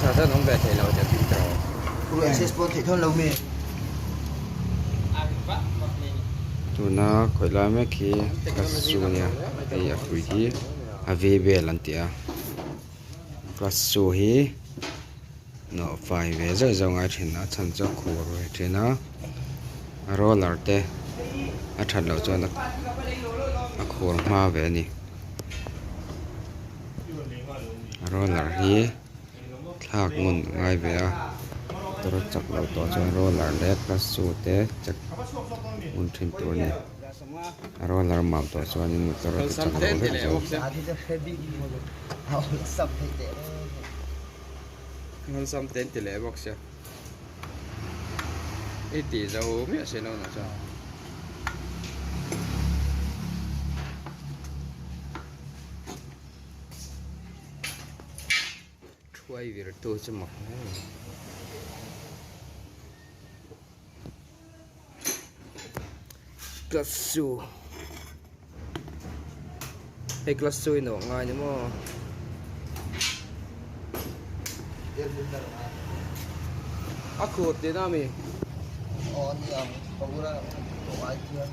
Access ah chuan awm ve thei lo che tin tawh. Pu access pawn theih thawn lo mi. Tuna khawih lai mek hi class chu ania hei a hrui hi a v bel an ti a class chu hi nawh fai ve zeuh zeuh ngai thin a chhan chu a khur ve thin a a roller te a that loh chuan a khur hma ve a ni. Roller hi thlak ngun a ngai ve a motor a chak loh tawh chuan roller leh clutch shoe te check ngun thin tur a ni a roller mam tawh chuanin motor a ti chak lo vek zo. Thuai vir tu chu mak hle mai. Class chu hei class chu in awh ngai ni maw. A khur tihna ami? Aw a ni ang ka ura ai chuan.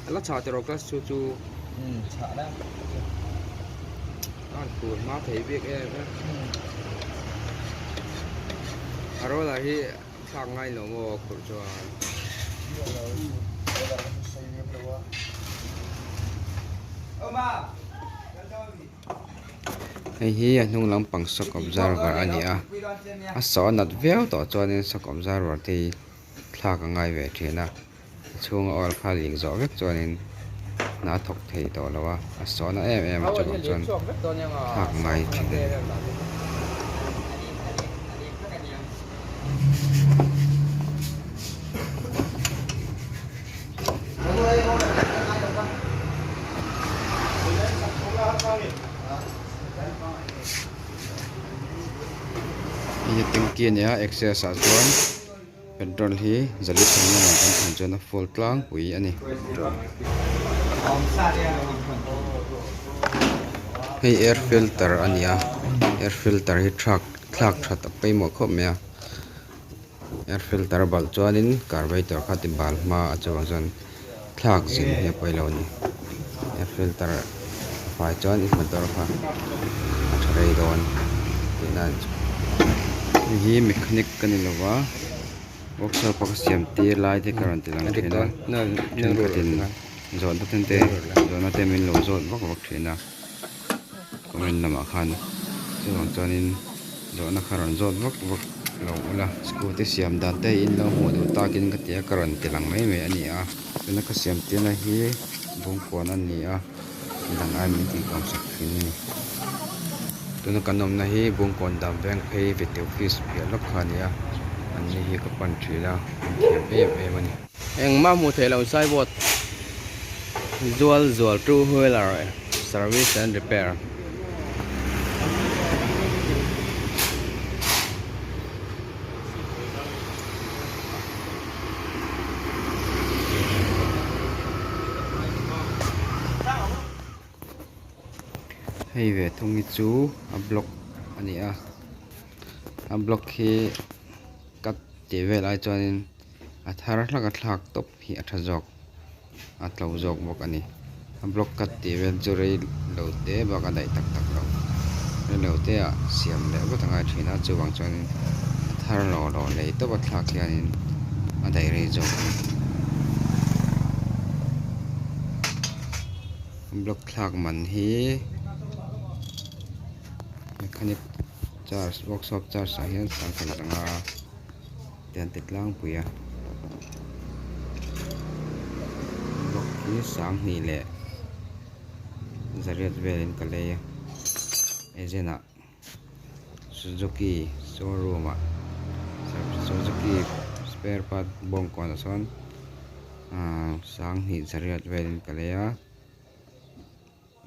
A la chhah tawh class chu chu chhah la a han tur hma thei bik em em a roller hi thlak ngai lo maw khurh chuan hei hi a hnung lampang shock observer a ni a a saw a nat viau tawh chuanin shock observer te hi thlak a ngai ve thin a. A chhunga oil kha lik zawh vek chuanin hna a thawk thei tawh lo a, a sawhna em em a chuvang chuan thlak ngai thin a ni. Hei hi tanky a ni a access ah chuan. Petrol hi zali thlan lamah kan thlan chuan a full tlangpui a ni. Hei air filter a ni a air filter hi thlak thlak that a pawimawh khawp mai a air filter a balh chuanin carburetor kha ti bal hma a chuvang chuan thlak zin hi a pawi lo a ni air filter a fai chuan i motor kha a tha rei dawn tihna a ni hei hi mechanic ka ni lo va workshop a ka siam tir lai te ka rawn ti lang thin a thenkhatin zawhna te zawhna te min lo zawt vak vak thin a comment lamah khan chuvang chuanin zawhna kha rawn zawt vak vak lo ula scooty siam dan te in lo hmuh duh takin ka ti a ka rawn ti lang mai mai a ni a tuna ka siam tirna hi bungkawn a ni a midang ai min tih tlawm sak thin a ni tuna kan awmna hi bungkawn dam veng phei vety office piah lawk kha a ni a an ni hi ka pan thin a an thiam em em a ni. Engmah hmuh theih loh signboard zual zual two wheeler service and repair. Hei ve thung hi chu a block a ni a a block hi cut tih vel ai chuanin a thar hlak a thlak tawp hi a tha zawk a tlo zawk bawk a ni a block cut tih vel chu rei lo te bak a daih tak tak lo rei lo te ah siam leh vut a ngai thin a chuvang chuanin a thar lawh lawh lei tawp a thlak hianin a daih rei zawk a ni block thlak man hi mechanic charge workshop charge ah hian sangkhat zanga. te an ti tlangpui a block hi sanghnih leh zariat velin ka lei a agent ah suzuki showroom ah suzuki spare part bawngkawn ah sawn ahh sanghnih zariat velin ka lei a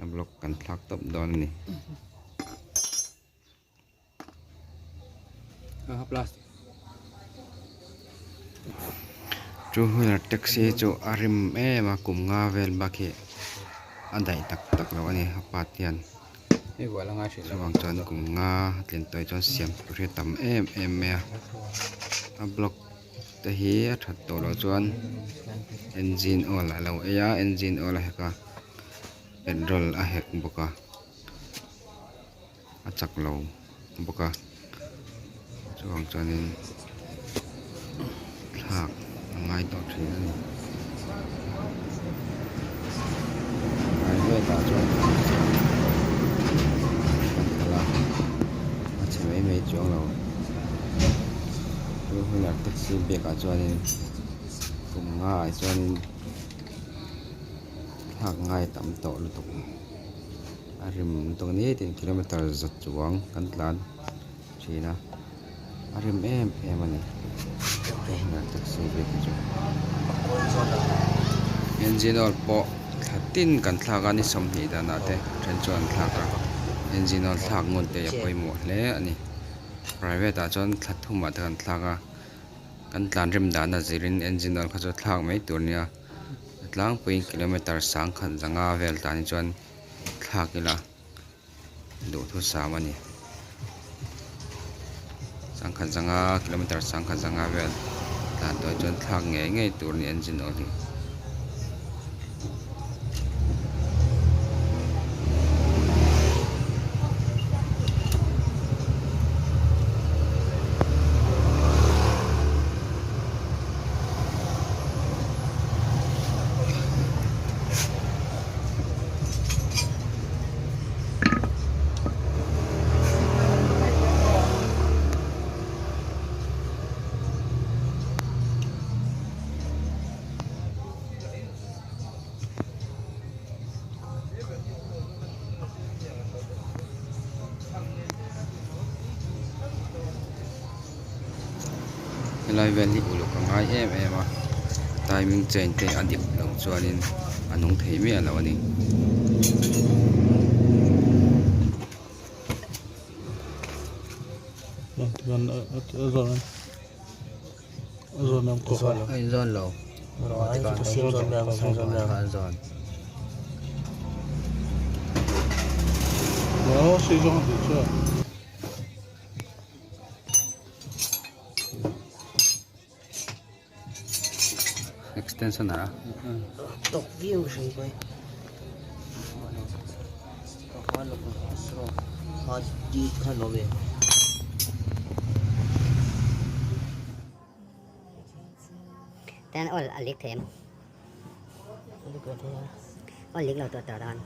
a block kan thlak tawp dawn a ni. Two wheeler taxi hi chu a rim em a kum nga vel bak hi a daih tak tak lo a ni a part hian. Chuvang chuan kum nga tlin tawih chuan siam tur hi a tam em em mai a a block te hi a that tawh loh chuan engine oil a lo ei a engine oil a hek a petrol a hek bawk a a chak lo bawk a chuvang chuanin thlak a ngai tawh thin a ni private ah chuan kan kal a a chhe mai mai chuang lo two wheeler taxi biak ah chuanin kum nga ah chuanin thlak ngai tam tawh lutuk. A rim tawk nitin kilometer za chuang kan tlan thin a a rim em em a ni taxi vel te chu engine oil pawh thla tin kan thlak a ni sawmhnih danah te then chuan an thlak a engine oil thlak ngun te hi a pawimawh hle a ni private ah chuan thla thumah te kan thlak a kan tlan rim dan a zirin engine oil kha chu thlak mai tur a nia. A tlangpuiin kilometer sangkhat zanga vel tan hi chuan thlak ila duhthusam a ni. Sangkhat zanga kilometer sangkhat zanga vel tlan tawh hi chuan thlak ngei ngei tur a ni engine oil hi. Helai vel hi uluk a ngai em em a timing chain te a dik loh chuanin a nung thei miah lo a ni. A inzawn lo Extension a Ten ol a lik them ol lik lo tur dan.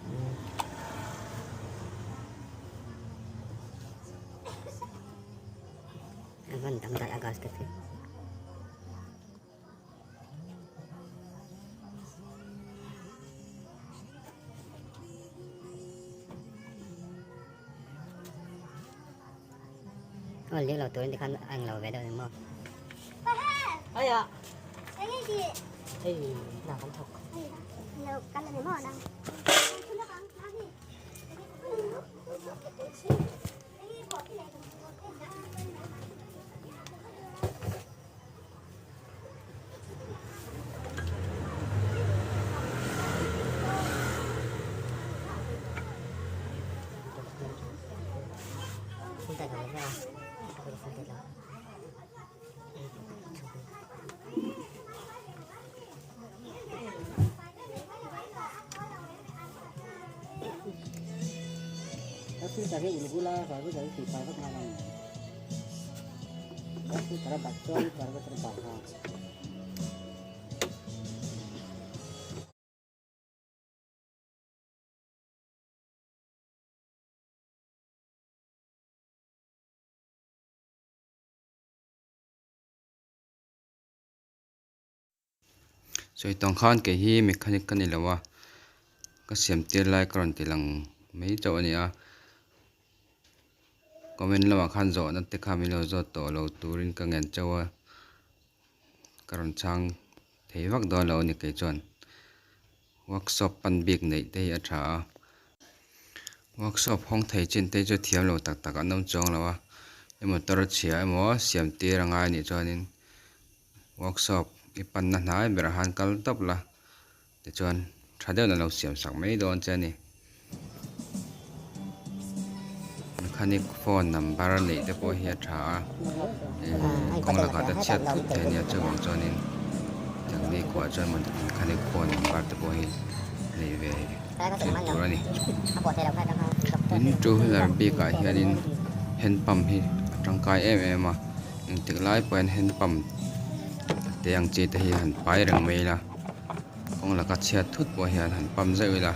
A hman tam daih a gasket hi. Aw lik lo turin tikhan a englo ve deuh ni maw. Aya. Hei na kan thawk. Sawi tawng khan kei hi mechanic ka ni lo a ka siam tir lai ka rawn ti lang mai chauh a ni a comment lamah khan zawhna te kha min lo zawt tawh lo turin ka ngen chauh a ka rawn chhang thei vak dawn lo a ni kei chuan workshop pan bik neih te hi a tha a workshop hawng thei chin te chu thiam lo tak tak an awm chuang lo a i motor chhia emaw siam tir a ngai a nih chuanin. Workshop i panna hnai berah khan kal tawp la tichuan tha deuhin an lo siam sak mai dawn che a ni. Mechanic phone number neih te pawh hi a tha a ihh kawng lakah te chhiat thut thei a nia chuvang chuanin tiang ni khuah chuan mechanic phone number te pawh hi neih ve thin tur a ni. Tin two wheeler bikah hianin hand pump hi a tangkai em em a engtik lai pawhin hand pump te ang chi te hi han pai reng mai ila kawng laka chhiat thut pawh hian han pump zeuh ila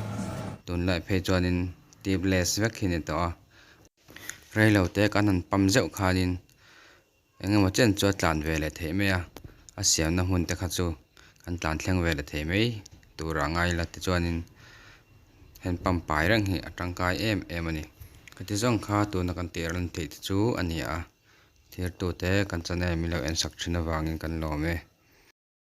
tunlai phei chuanin tubeless vek hi a ni tawh a reilo te kan han pump zeuh khanin eng emaw chen chu a tlan ve leh theih mai a a siamna hmun te kha chu kan tlan thleng ve leh thei mai tur a ngai ila tichuanin hand pump pai reng hi a tangkai em em a ni khati zawng kha tuna kan tih rem theih te chu a ni a thirtute kan channel min lo en sak thin avangin kan lawm e.